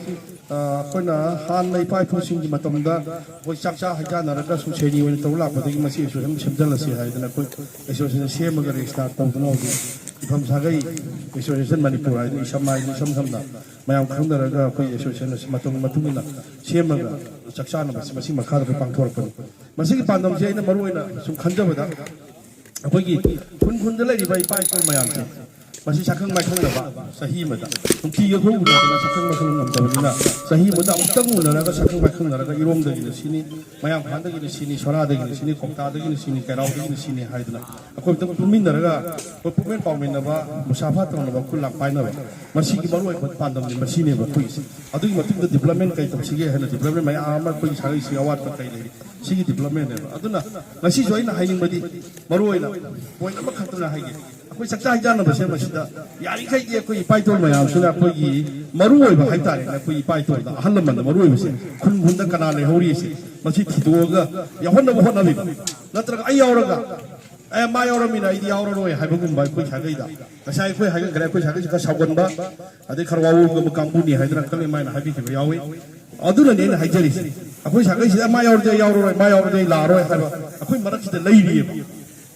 ꯑꯩꯈꯣꯏꯅ ꯍꯥꯟꯅ ꯏꯄꯥ ꯏꯄꯨꯁꯤꯡꯒꯤ ꯃꯇꯝꯗ ꯑꯩꯈꯣꯏ ꯆꯥꯛꯆꯥ ꯍꯩꯖꯥꯟꯅꯔꯒ ꯁꯨꯝ ꯁꯦꯔꯤ ꯑꯣꯏꯅ ꯇꯧ ꯂꯥꯛꯄꯗꯒꯤ ꯃꯁꯤ ꯑꯦꯁꯣꯁꯤꯌꯦꯁꯟ ꯁꯦꯝꯖꯤꯜꯂꯁꯤ ꯍꯥꯏꯗꯅ ꯑꯩꯈꯣꯏ ꯑꯦꯁꯣꯁꯤꯌꯦꯁꯟ ꯁꯦꯝꯃꯒ ꯔꯦꯖꯤꯁꯇꯥꯔ ꯇꯧꯗꯅ ꯍꯧꯖꯤꯛ ꯏꯐꯝ ꯁꯥꯒꯩ ꯑꯦꯁꯣꯁꯤꯌꯦꯁꯟ ꯃꯅꯤꯄꯨꯔ ꯍꯥꯏꯗꯅ ꯏꯁꯝ ꯍꯥꯏꯗꯅ ꯏꯁꯝ ꯁꯝꯅ ꯃꯌꯥꯝ ꯈꯪꯅꯔꯒ ꯑꯩꯈꯣꯏ ꯑꯦꯁꯣꯁꯤꯌꯦꯁꯟ ꯑꯁꯤ ꯃꯇꯝꯒꯤ ꯃꯇꯨꯡ ꯏꯟꯅ ꯁꯦꯝꯃꯒ ꯆꯥꯛ ꯆꯥꯅꯕꯁꯤ ꯃꯁꯤ ꯃꯈꯥꯗ ꯑꯩꯈꯣꯏ ꯄꯥꯡꯊꯣꯔꯛꯄꯅꯤ꯫ ꯃꯁꯤꯒꯤ ꯄꯥꯟꯗꯝꯁꯦ ꯑꯩꯅ ꯃꯔꯨ ꯑꯣꯏꯅ ꯁꯨꯝ ꯈꯟꯖꯕꯗ ꯑꯩꯈꯣꯏꯒꯤ ꯈꯨꯟ ꯈꯨꯟꯗ ꯂꯩꯔꯤꯕ ꯏꯄꯥ ꯏꯄꯨ ꯃꯌꯥꯝꯁꯦ ꯃꯁꯤ ꯁꯛꯈꯪ ꯃꯥꯏꯈꯪꯅꯕ ꯆꯍꯤ ꯑꯃꯗ ꯅꯨꯡꯇꯤꯒꯤ ꯑꯩꯈꯣꯏ ꯎꯅꯗꯅ ꯁꯛꯈꯪ ꯃꯥꯏꯈꯪ ꯉꯝꯗꯕꯅꯤꯅ ꯆꯍꯤ ꯑꯃꯗ ꯑꯃꯨꯛꯇꯪ ꯎꯅꯔꯒ ꯁꯛꯈꯪ ꯃꯥꯏꯈꯪꯅꯔꯒ ꯏꯔꯣꯝꯗꯒꯤꯅ ꯁꯤꯅꯤ, ꯃꯌꯥꯡꯐꯥꯟꯗꯒꯤꯅ ꯁꯤꯅꯤ, ꯁꯣꯔꯥꯗꯒꯤꯅ ꯁꯤꯅꯤ, ꯀꯧꯇꯥꯗꯒꯤꯅ ꯁꯤꯅꯤ, ꯀꯩꯔꯥꯎꯗꯒꯤꯅ ꯁꯤꯅꯤ ꯍꯥꯏꯗꯅ ꯑꯩꯈꯣꯏ ꯑꯃꯨꯛꯇꯪ ꯄꯨꯟꯃꯤꯟꯅꯔꯒ ꯑꯩꯈꯣꯏ ꯄꯨꯛꯃꯦꯟ ꯄꯥꯎꯃꯤꯟꯅꯕ, ꯃꯨꯁꯥꯐꯥ ꯇꯧꯅꯕ, ꯈꯨꯠ ꯂꯥꯛ ꯄꯥꯏꯅꯕ, ꯃꯁꯤꯒꯤ ꯃꯔꯨꯑꯣꯏꯕ ꯄꯥꯟꯗꯝꯅꯤ꯫ ꯃꯁꯤꯅꯦꯕ ꯑꯩꯈꯣꯏꯒꯤꯁꯦ꯫ ꯑꯗꯨꯒꯤ ꯃꯇꯨꯡꯗ ꯗꯤꯕ꯭ꯂꯞꯃꯦꯟ ꯀꯩ ꯇꯧꯁꯤꯒꯦ ꯍꯥꯏꯅ ꯗꯤꯕ꯭ꯂꯞꯃꯦꯟ ꯃꯌꯥꯝ ꯑꯃ ꯑꯩꯈꯣꯏꯒꯤ ꯁꯥꯒꯩꯁꯤꯒꯤ ꯑꯋꯥꯠꯄ ꯀꯩ ꯂꯩꯔꯤ ꯁꯤꯒꯤ ꯗꯤꯕ꯭ꯂꯞꯃꯦꯟꯅꯦꯕ꯫ ꯑꯗꯨꯅ ꯉꯁꯤꯁꯨ ꯑꯩꯅ ꯍꯥꯏꯅꯤꯡꯕꯗꯤ ꯃꯔꯨ ꯑꯣꯏꯅ ꯄꯣꯏꯟ ꯑꯃꯈꯛꯇꯅ ꯍꯥꯏꯒꯦ꯫ ꯑꯩꯈꯣꯏ ꯆꯥꯛꯆꯥ ꯍꯩꯖꯥꯟꯅꯕꯁꯦ ꯃꯁꯤꯗ ꯌꯥꯔꯤꯈꯩꯗꯤ ꯑꯩꯈꯣꯏ ꯏꯄꯥ ꯏꯄꯨ ꯃꯌꯥꯝꯁꯤꯅ ꯑꯩꯈꯣꯏꯒꯤ ꯃꯔꯨ ꯑꯣꯏꯕ ꯍꯥꯏꯇꯥꯔꯦꯅꯦ, ꯑꯩꯈꯣꯏ ꯏꯄꯥ ꯏꯄꯨꯗ ꯑꯍꯜ ꯂꯃꯟꯗ ꯃꯔꯨ ꯑꯣꯏꯕꯁꯦ ꯈꯨꯟ ꯈꯨꯟꯗ ꯀꯅꯥ ꯂꯩꯍꯧꯔꯤꯁꯦ ꯃꯁꯤ ꯊꯤꯗꯣꯛꯑꯒ ꯌꯥꯎꯍꯟꯅꯕ ꯍꯣꯠꯅꯕꯤꯕ꯫ ꯅꯠꯇ꯭ꯔꯒ ꯑꯩ ꯌꯥꯎꯔꯒ ꯑꯦ ꯃꯥ ꯌꯥꯎꯔꯝꯃꯤꯅ ꯑꯩꯗꯤ ꯌꯥꯎꯔꯔꯣꯏ ꯍꯥꯏꯕꯒꯨꯝꯕ ꯑꯩꯈꯣꯏ ꯁꯥꯒꯩꯗ ꯉꯁꯥꯏ ꯑꯩꯈꯣꯏ ꯍꯥꯏꯈ꯭ꯔꯦ, ꯑꯩꯈꯣꯏ ꯁꯥꯒꯩꯁꯤ ꯈꯔ ꯁꯥꯎꯒꯟꯕ ꯑꯗꯩ ꯈꯔ ꯋꯥꯋꯣꯡꯒꯟꯕ ꯀꯥꯡꯕꯨꯅꯤ ꯍꯥꯏꯗꯅ ꯀꯂꯦꯝ ꯍꯥꯏꯅ ꯍꯥꯏꯕꯤꯈꯤꯕ ꯌꯥꯎꯏ꯫ ꯑꯗꯨꯅꯅꯦ ꯑꯩꯅ ꯍꯥꯏꯖꯔꯤꯁꯦ꯫ ꯑꯩꯈꯣꯏ ꯁꯥꯒꯩꯁꯤꯗ ꯃꯥ ꯌꯥꯎꯔꯗꯤ ꯑꯩ ꯌꯥꯎꯔꯔꯣꯏ, ꯃꯥ ꯌꯥꯎꯔꯗꯤ ꯑꯩ ꯂꯥꯛꯑꯔꯣꯏ ꯍꯥꯏꯕ ꯑꯩꯈꯣꯏ ꯃꯔꯛꯁꯤꯗ ꯂꯩꯔꯤꯑꯕ꯫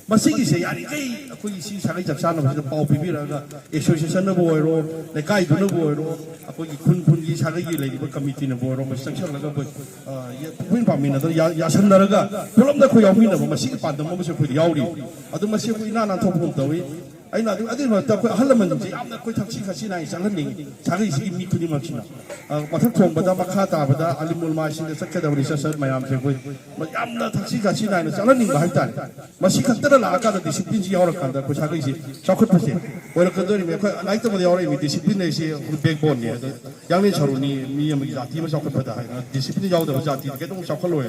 ꯃꯁꯤꯒꯤꯁꯦ ꯌꯥꯔꯤꯈꯩ ꯑꯩꯈꯣꯏꯒꯤ ꯁꯤ ꯁꯥꯒꯩ ꯆꯞ ꯆꯥꯅꯕꯁꯤꯗ ꯄꯥꯎ ꯄꯤꯕꯤꯔꯛꯑꯒ ꯑꯦꯁꯣꯁꯤꯌꯦꯁꯟꯅꯕꯨ ꯑꯣꯏꯔꯣ, ꯂꯩꯀꯥꯏꯗꯨꯅꯕꯨ ꯑꯣꯏꯔꯣ, ꯑꯩꯈꯣꯏꯒꯤ ꯈꯨꯟ ꯈꯨꯟꯒꯤ ꯁꯥꯒꯩꯒꯤ ꯂꯩꯔꯤꯕ ꯀꯃꯤꯇꯤꯅꯕꯨ ꯑꯣꯏꯔꯣ, ꯃꯁꯤ ꯆꯪꯁꯤꯜꯂꯒ ꯑꯩꯈꯣꯏ ꯄꯨꯛꯃꯤꯟ ꯄꯥꯃꯤꯟꯅꯗꯅ ꯌꯥ- ꯌꯥꯁꯟꯅꯔꯒ ꯄꯨꯂꯞꯅ ꯑꯩꯈꯣꯏ ꯌꯥꯎꯃꯤꯟꯅꯕ ꯃꯁꯤꯒꯤ ꯄꯥꯟꯗꯝ ꯑꯃꯁꯨ ꯑꯩꯈꯣꯏꯗ ꯌꯥꯎꯔꯤ꯫ ꯑꯗꯨ ꯃꯁꯤ ꯑꯩꯈꯣꯏ ꯏꯅꯥ ꯅꯥꯟꯊꯣꯛꯄꯒꯨꯝ ꯇꯧꯏ꯫ ꯑꯩꯅ ꯑꯗꯨ ꯑꯗꯨꯒꯤ ꯃꯔꯛꯇ ꯑꯩꯈꯣꯏ ꯑꯍꯜ ꯂꯃꯟꯁꯤꯡꯁꯦ ꯌꯥꯝꯅ ꯑꯩꯈꯣꯏ ꯊꯛꯁꯤ ꯈꯥꯁꯤ ꯅꯥꯏꯅ ꯆꯠꯍꯟꯅꯤꯡꯉꯤ꯫ ꯁꯥꯒꯩꯁꯤꯒꯤ ꯃꯤ ꯈꯨꯗꯤꯡꯃꯛꯁꯤꯅ ꯑ, ꯃꯊꯛ ꯊꯣꯡꯕꯗ ꯃꯈꯥ ꯇꯥꯕꯗ ꯑꯂꯤꯃꯨꯜ ꯃꯥꯏꯁꯤꯡꯗ ꯆꯠꯀꯗꯕ ꯔꯤꯁꯔꯁꯔ ꯃꯌꯥꯝꯁꯦ ꯑꯩꯈꯣꯏ ꯌꯥꯝꯅ ꯊꯛꯁꯤ ꯈꯥꯁꯤ ꯅꯥꯏꯅ ꯆꯠꯍꯟꯅꯤꯡꯕ ꯍꯥꯏꯇꯥꯔꯦ꯫ ꯃꯁꯤ ꯈꯛꯇꯅ ꯂꯥꯛꯑꯀꯥꯟꯗ ꯗꯤꯁꯤꯄ꯭ꯂꯤꯟꯁꯤ ꯌꯥꯎꯔꯀꯥꯟꯗ ꯑꯩꯈꯣꯏ ꯁꯥꯒꯩꯁꯤ ꯆꯥꯎꯈꯠꯄꯁꯦ ꯑꯣꯏꯔꯛꯀꯗꯣꯔꯤꯕꯅꯤ꯫ ꯑꯩꯈꯣꯏ ꯂꯥꯏꯔꯤꯛ ꯇꯝꯕꯗ ꯌꯥꯎꯔꯛꯏꯕ ꯗꯤꯁꯤꯄ꯭ꯂꯤꯟ ꯍꯥꯏꯁꯤ ꯑꯩꯈꯣꯏ ꯕꯦꯛꯕꯣꯟꯅꯤ꯫ ꯑꯗꯣ ꯌꯥꯡꯂꯦꯟ ꯁꯔꯨꯅꯤ ꯃꯤ ꯑꯃꯒꯤ ꯖꯥꯇꯤ ꯑꯃ ꯆꯥꯎꯈꯠꯄꯗ ꯍꯥꯏꯅ ꯗꯤꯁꯤꯄ꯭ꯂꯤꯟ ꯌꯥꯎꯗꯕ ꯖꯥꯇꯤꯗꯤ ꯀꯩꯗꯧ ꯆꯥꯎꯈꯠꯂꯣꯏ꯫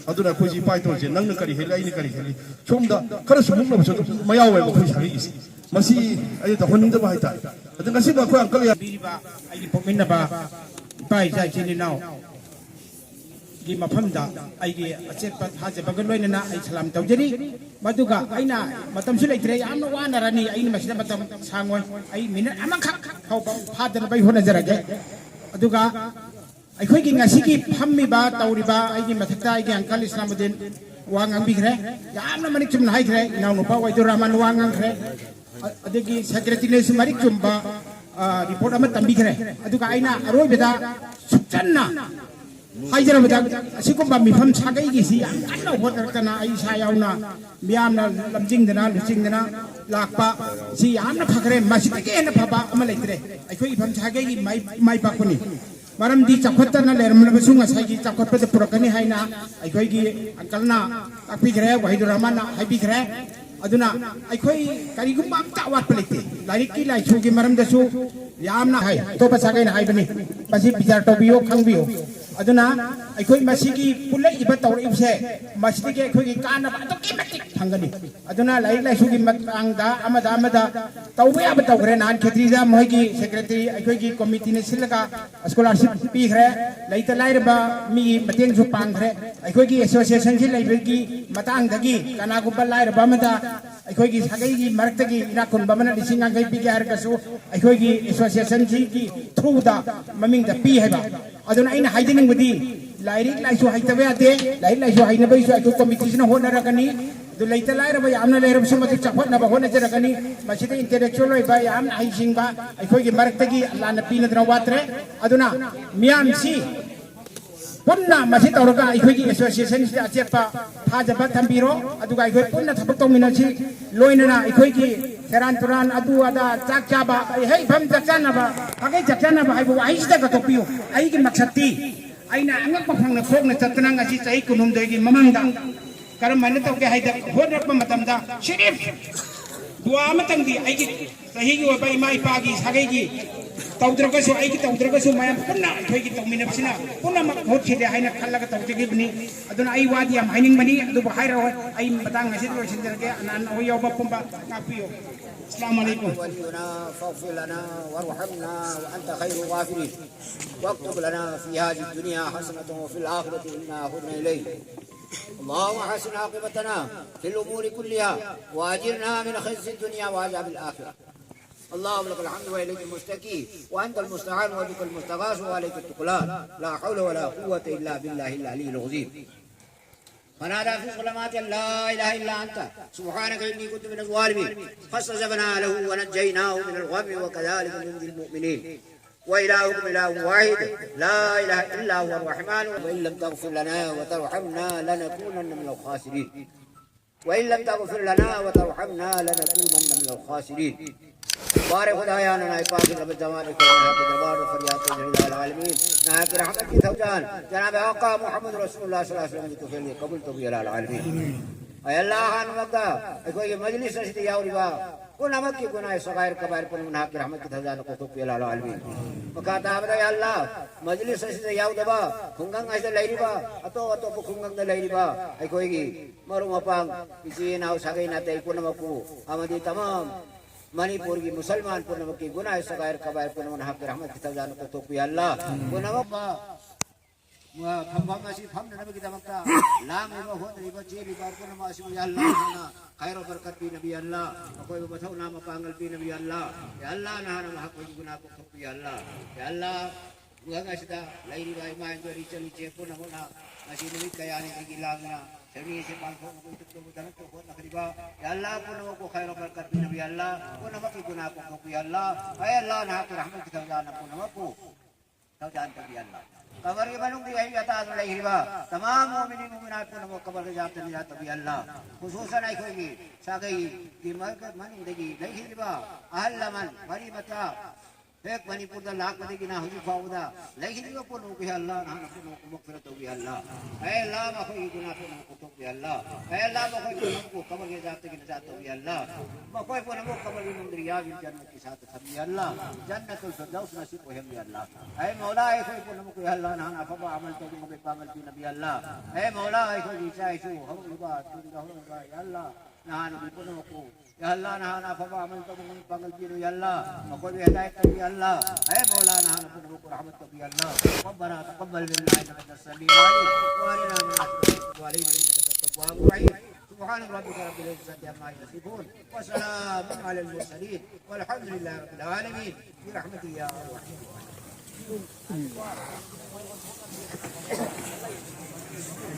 ꯑꯗꯨꯅ ꯑꯩꯈꯣꯏꯁꯤ ꯏꯄꯥ ꯏꯄꯨꯁꯦ ꯅꯪꯅ ꯀꯔꯤ ꯍꯦꯜꯂꯤ ꯑꯩꯅ ꯀꯔꯤ ꯍꯦꯜꯂꯤ ꯁꯣꯝꯗ ꯈꯔ ꯁꯨꯃꯨꯛꯅꯕꯁꯨ ꯑꯗꯨꯝ ꯃꯌꯥꯎꯋꯦꯕ ꯑꯩꯈꯣꯏ ꯁꯥꯒꯩꯒꯤꯁꯦ꯫ ꯃꯁꯤ ꯑꯩꯅ ꯇꯧꯍꯟꯅꯤꯡꯗꯕ ꯍꯥꯏꯇꯥꯔꯦ꯫ ꯑꯗ ꯉꯁꯤꯃꯛ ꯑꯩꯈꯣꯏ ꯑꯪꯀꯜ ꯌꯥ- ꯄꯤꯔꯤꯕ ꯑꯩꯒꯤ ꯄꯣꯛꯃꯤꯟꯅꯕ ꯏꯄꯥ ꯏꯆꯥ ꯏꯆꯤꯟ ꯏꯅꯥꯎ ꯒꯤ ꯃꯐꯝꯗ ꯑꯩꯒꯤ ꯑꯆꯦꯠꯄ ꯊꯥꯖꯕꯒ ꯂꯣꯏꯅꯅ ꯑꯩ ꯁꯂꯥꯝ ꯇꯧꯖꯔꯤ꯫ ꯃꯗꯨꯒ ꯑꯩꯅ ꯃꯇꯝꯁꯨ ꯂꯩꯇ꯭ꯔꯦ, ꯌꯥꯝꯅ ꯋꯥꯅꯔꯅꯤ, ꯑꯩꯅ ꯃꯁꯤꯗ ꯃꯇꯝ ꯁꯥꯡꯉꯣꯏ, ꯑꯩ ꯃꯤꯅꯤꯠ ꯑꯃꯈꯛ ꯐꯥꯎꯕ ꯐꯥꯗꯅꯕ ꯑꯩ ꯍꯣꯠꯅꯖꯔꯒꯦ꯫ ꯑꯗꯨꯒ ꯑꯩꯈꯣꯏꯒꯤ ꯉꯁꯤꯒꯤ ꯐꯝꯃꯤꯕ, ꯇꯧꯔꯤꯕ, ꯑꯩꯒꯤ ꯃꯊꯛꯇ ꯑꯩꯒꯤ uncle ꯏꯁꯂꯥꯃꯨꯗꯤꯟ ꯋꯥ ꯉꯥꯡꯕꯤꯈ꯭ꯔꯦ, ꯌꯥꯝꯅ ꯃꯔꯤꯛ ꯆꯨꯝꯅ ꯍꯥꯏꯈ꯭ꯔꯦ, ꯏꯅꯥꯎꯅꯨꯄꯥ ꯋꯥꯏꯗꯨꯔ ꯔꯍꯃꯥꯟ ꯋꯥ ꯉꯥꯡꯈ꯭ꯔꯦ, ꯑ-, ꯑꯗꯒꯤ secretaryꯅꯁꯨ ꯃꯔꯤꯛ ꯆꯨꯝꯕ, ꯑ, report ꯑꯃ ꯇꯝꯕꯤꯈ꯭ꯔꯦ꯫ ꯑꯗꯨꯒ ꯑꯩꯅ ꯑꯔꯣꯏꯕꯗ ꯁꯨꯞꯆꯟꯅ ꯍꯥꯏꯖꯔꯕꯗ, ꯑꯁꯤꯒꯨꯝꯕ ꯃꯤꯐꯝ ꯁꯥꯒꯩꯒꯤꯁꯤ ꯌꯥꯝ ꯀꯟꯅ ꯍꯣꯠꯅꯔꯛꯇꯅ, ꯑꯩ ꯏꯁꯥ ꯌꯥꯎꯅ ꯃꯤꯌꯥꯝꯅ ꯂꯝꯖꯤꯡꯗꯅ ꯂꯨꯆꯤꯡꯗꯅ ꯂꯥꯛꯄ ꯁꯤ ꯌꯥꯝꯅ ꯐꯈ꯭ꯔꯦ꯫ ꯃꯁꯤꯗꯒꯤ ꯍꯦꯟꯅ ꯐꯕ ꯑꯃ ꯂꯩꯇ꯭ꯔꯦ꯫ ꯑꯩꯈꯣꯏ ꯏꯐꯝ ꯁꯥꯒꯩꯒꯤ ꯃꯥꯏ, ꯃꯥꯏ ꯄꯥꯛꯄꯅꯤ꯫ ꯃꯔꯝꯗꯤ ꯆꯥꯎꯈꯠꯇꯅ ꯂꯩꯔꯝꯂꯕꯁꯨ ꯉꯁꯥꯏꯒꯤ ꯆꯥꯎꯈꯠꯄꯗ ꯄꯨꯔꯛꯀꯅꯤ ꯍꯥꯏꯅ ꯑꯩꯈꯣꯏꯒꯤ uncleꯅ ꯇꯥꯛꯄꯤꯈ꯭ꯔꯦ, ꯋꯥꯍꯤꯗꯨꯔ ꯔꯍꯃꯥꯟꯅ ꯍꯥꯏꯕꯤꯈ꯭ꯔꯦ꯫ ꯑꯗꯨꯅ ꯑꯩꯈꯣꯏ ꯀꯔꯤꯒꯨꯝꯕ ꯑꯝꯇ ꯑꯋꯥꯠꯄ ꯂꯩꯇꯦ꯫ ꯂꯥꯏꯔꯤꯛꯀꯤ ꯂꯥꯏꯁꯨꯒꯤ ꯃꯔꯝꯗꯁꯨ ꯌꯥꯝꯅ ꯍꯥꯏ, ꯑꯇꯣꯞꯄ ꯁꯥꯒꯩꯅ ꯍꯥꯏꯕꯅꯤ, ꯃꯁꯤ ꯕꯤꯆꯥꯔ ꯇꯧꯕꯤꯌꯨ, ꯈꯪꯕꯤꯌꯨ꯫ ꯑꯗꯨꯅ ꯑꯩꯈꯣꯏ ꯃꯁꯤꯒꯤ ꯄꯨꯜꯂꯛꯏꯕ ꯇꯧꯔꯛꯏꯕꯁꯦ, ꯃꯁꯤꯗꯒꯤ ꯑꯩꯈꯣꯏꯒꯤ ꯀꯥꯟꯅꯕ ꯑꯗꯨꯛꯀꯤ ꯃꯇꯤꯛ ꯐꯪꯒꯅꯤ꯫ ꯑꯗꯨꯅ ꯂꯥꯏꯔꯤꯛ ꯂꯥꯏꯁꯨꯒꯤ ꯃꯇꯥꯡꯗ ꯑꯃꯗ ꯑꯃꯗ ꯇꯧꯕ ꯌꯥꯕ ꯇꯧꯈ꯭ꯔꯦ꯫ ꯅꯍꯥꯟ ꯈꯦꯇ꯭ꯔꯤꯗ ꯃꯣꯏꯒꯤ secretary, ꯑꯩꯈꯣꯏꯒꯤ committeeꯅ ꯁꯤꯜꯂꯒ scholarship ꯄꯤꯈ꯭ꯔꯦ꯫ ꯂꯩꯇ ꯂꯥꯏꯔꯕ ꯃꯤꯒꯤ ꯃꯇꯦꯡꯁꯨ ꯄꯥꯡꯈ꯭ꯔꯦ꯫ ꯑꯩꯈꯣꯏꯒꯤ associationꯁꯤ ꯂꯩꯕꯒꯤ ꯃꯇꯥꯡꯗꯒꯤ ꯀꯅꯥꯒꯨꯝꯕ ꯂꯥꯏꯔꯕ ꯑꯃꯗ ꯑꯩꯈꯣꯏꯒꯤ ꯁꯥꯒꯩꯒꯤ ꯃꯔꯛꯇꯒꯤ ꯏꯅꯥꯛ ꯈꯨꯟꯕ ꯑꯃꯅ ꯂꯤꯁꯤꯡ ꯌꯥꯡꯈꯩ ꯄꯤꯒꯦ ꯍꯥꯏꯔꯒꯁꯨ ꯑꯩꯈꯣꯏꯒꯤ associationꯁꯤꯒꯤ throughꯗ ꯃꯃꯤꯡꯗ ꯄꯤ ꯍꯥꯏꯕ꯫ ꯑꯗꯨꯅ ꯑꯩꯅ ꯍꯥꯏꯖꯅꯤꯡꯕꯗꯤ ꯂꯥꯏꯔꯤꯛ ꯂꯥꯏꯁꯨ ꯍꯩꯇꯕ ꯌꯥꯗꯦ꯫ ꯂꯥꯏꯔꯤꯛ ꯂꯥꯏꯁꯨ ꯍꯩꯅꯕꯒꯤꯁꯨ ꯑꯩꯈꯣꯏ committeeꯁꯤꯅ ꯍꯣꯠꯅꯔꯒꯅꯤ꯫ ꯑꯗꯨ ꯂꯩꯇ ꯂꯥꯏꯔꯕ ꯌꯥꯝꯅ ꯂꯩꯔꯕꯁꯨ ꯃꯗꯨ ꯆꯥꯎꯈꯠꯅꯕ ꯍꯣꯠꯅꯖꯔꯛꯀꯅꯤ꯫ ꯃꯁꯤꯗ intellectual ꯑꯣꯏꯕ ꯌꯥꯝꯅ ꯍꯩꯁꯤꯡꯕ ꯑꯩꯈꯣꯏꯒꯤ ꯃꯔꯛꯇꯒꯤ ꯑꯜꯂꯥꯅ ꯄꯤꯅꯗꯅ ꯋꯥꯠꯇ꯭ꯔꯦ꯫ ꯑꯗꯨꯅ ꯃꯤꯌꯥꯝꯁꯤ ꯄꯨꯟꯅ ꯃꯁꯤ ꯇꯧꯔꯒ ꯑꯩꯈꯣꯏꯒꯤ associationꯁꯤꯗ ꯑꯆꯦꯠꯄ ꯊꯥꯖꯕ ꯊꯝꯕꯤꯔꯣ꯫ ꯑꯗꯨꯒ ꯑꯩꯈꯣꯏ ꯄꯨꯟꯅ ꯊꯕꯛ ꯇꯧꯃꯤꯟꯅꯁꯤ꯫ ꯂꯣꯏꯅꯅ ꯑꯩꯈꯣꯏꯒꯤ ꯁꯦꯔꯥꯟ ꯇꯨꯔꯥꯟ, ꯑꯗꯨ ꯑꯗꯥ, ꯆꯥꯛ ꯆꯥꯕ, ꯍꯩ ꯐꯝ ꯆꯥꯛ ꯆꯥꯅꯕ, ꯐꯥꯒꯩ ꯆꯥꯛ ꯆꯥꯅꯕ ꯍꯥꯏꯕ ꯋꯥꯍꯩꯁꯤꯗ ꯀꯠꯊꯣꯛꯄꯤꯌꯨ꯫ ꯑꯩꯒꯤ ꯃꯛꯁꯠꯇꯤ ꯑꯩꯅ ꯑꯉꯛꯄ ꯐꯪꯅ ꯊꯣꯛꯅ ꯆꯠꯇꯅ ꯉꯁꯤ ꯆꯍꯤ ꯀꯨꯟꯍꯨꯝꯗꯣꯏꯒꯤ ꯃꯃꯥꯡꯗ ꯀꯔꯝꯍꯥꯏꯅ ꯇꯧꯒꯦ ꯍꯥꯏꯗ ꯍꯣꯠꯅꯔꯛꯄ ꯃꯇꯝꯗ ꯁꯤꯔꯤꯐ ꯗꯨꯋꯥ ꯑꯃꯇꯪꯗꯤ ꯑꯩꯒꯤ ꯆꯍꯤꯒꯤ ꯑꯣꯏꯕ ꯏꯃꯥ ꯏꯄꯥꯒꯤ ꯁꯥꯒꯩꯒꯤ ꯇꯧꯗ꯭ꯔꯒꯁꯨ, ꯑꯩꯒꯤ ꯇꯧꯗ꯭ꯔꯒꯁꯨ ꯃꯌꯥꯝ ꯄꯨꯟꯅ ꯑꯩꯈꯣꯏꯒꯤ ꯇꯧꯃꯤꯟꯅꯕꯁꯤꯅ ꯄꯨꯝꯅꯃꯛ ꯃꯍꯨꯠ ꯁꯤꯜꯂꯦ ꯍꯥꯏꯅ ꯈꯜꯂꯒ ꯇꯧꯖꯈꯤꯕꯅꯤ꯫ ꯑꯗꯨꯅ ꯑꯩ ꯋꯥꯗꯤ ꯌꯥꯝ ꯍꯥꯏꯅꯤꯡꯕꯅꯤ, ꯑꯗꯨꯕꯨ ꯍꯥꯏꯔꯔꯣꯏ꯫ ꯑꯩ ꯃꯇꯥꯡ ꯑꯁꯤꯗ ꯂꯣꯏꯁꯤꯟꯖꯔꯒꯦ꯫ ꯑꯅꯥ ꯑꯅꯥ ꯌꯥꯎꯕ ꯄꯨꯝꯕ ꯉꯥꯛꯄꯤꯌꯨ꯫ ꯑꯁꯂꯥꯃꯨ ꯑꯂꯩꯀꯨꯝ꯫ ولينا فاغفر لنا وارحمنا وأنت خير الغافرين. واكتب لنا في هذه الدنيا حسنة وفي الآخرة إنا هدنا إليك. اللهم حسن عاقبتنا في الأمور كلها وأجرنا من خزي الدنيا وعذاب الآخرة. اللهم لك الحمد وإليك المشتكي، وأنت المستعان وبك المستغاث وعليك التكلان، لا حول ولا قوة إلا بالله العلي العظيم. فنادى في الظلمات أن لا إله إلا أنت، سبحانك إني كنت من الظالمين، فاستجبنا له ونجيناه من الغم، وكذلك ننجي المؤمنين. وإلهكم إله واحد، لا إله إلا هو الرحمن، وإن لم تغفر لنا وترحمنا لنكونن من الخاسرين. وإن لم تغفر لنا وترحمنا لنكونن من الخاسرين. بارے خدایا، نہاں پاک رب جمال کو نہاں کے دربار میں فریاد ہے، الہ العالمین، نہاں کی رحمت کی تھوجان جناب آقا محمد رسول اللہ صلی اللہ علیہ وسلم کی توفیق قبول تو بھی الہ العالمین۔ اے اللہ، ہن مگا، اے کوئی مجلس رسید یا ریبا، کو نمک کی گناہ صغائر کبائر کو نہاں کی رحمت کی تھوجان کو تو بھی الہ العالمین۔ مکاتا عبد، اے اللہ، مجلس رسید یا دبا، خنگنگ ایسے لے ریبا، اتو اتو کو خنگنگ لے ریبا، اے کوئی گی مرو مپانگ، اسی ناو سگے نہ تے کو نمکو، ہمدی تمام منی پور کی مسلمان پونمکی گناہ صغائر کبائر پونم نہاں کی رحمت کی تھوجان کو تو کوئی اللہ۔ پونم با، پھم پھم اسی پھم نہ نبی کی دمکتا، لام ریبا ہوت ریبا چی ریبا پونم اسی یا اللہ نہاں خیر و برکت بی نبی اللہ، کوئی بتو نام پانگل بی نبی اللہ، یا اللہ نہاں نہاں کوئی گناہ کو تو کوئی اللہ، یا اللہ، گوہگ اشتا، لئی ریبا ایما انجو ریچلی چے پونم ہونا، اسی نبی کیانی دیگی لامنا، شمی سے پانکو کو تو دنتو کو نخریبا، یا اللہ پونم کو خیر و برکت بی نبی اللہ، پونم کی گناہ کو تو کوئی اللہ، اے اللہ نہاں کی رحمت کی تھوجان پونم کو، تھوجان تو بی اللہ۔ قبر کے بنوں کی اہی عطا لئی ریبا، تمام مومنین مومنات پونم قبر کے جاتے نجات تو بی اللہ۔ خصوصاً اے کوئی گی، ساگئی، کی مرگ من دیگی، لئی ریبا، اہل من، غریبتا، ایک منی پور دا لاکھ بدے گنا حضور فاودا۔ لیکن یہ پونو کہ اللہ نہ نہ پونو کو مغفرت ہوگی اللہ۔ اے اللہ، ما کوئی گناہ پونو کو تو بھی اللہ۔ اے اللہ، ما کوئی پونو کو قبر کے جاتے کی نجات ہوگی اللہ۔ ما کوئی پونو کو قبر کی مندر یا بھی جنت کی ساتھ سبھی اللہ۔ جنت الفردوس نصیب کو ہم بھی اللہ۔ اے مولا، اے کوئی پونو کو اللہ نہ نہ فبا عمل تو بھی پاگل کی نبی اللہ۔ اے مولا، اے کوئی چاہے شو ہم عباد تم رہو یا اللہ۔ نہاں نبی پونو کو یا اللہ، نہاں نہاں فبا عمل تو من پاگل کیو یا اللہ، مکو بھی ہدایت تو یا اللہ، اے مولا نہاں نہاں پونم کو رحمت تو یا اللہ۔ ربنا تقبل منا انك انت السميع العليم، وارنا من وعلينا انك انت التواب الرحيم۔ سبحان ربك رب العزة عما يصفون، وسلام على المرسلين، والحمد لله رب العالمين، برحمتك يا أرحم الراحمين.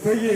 ꯑꯩꯈꯣꯏꯒꯤ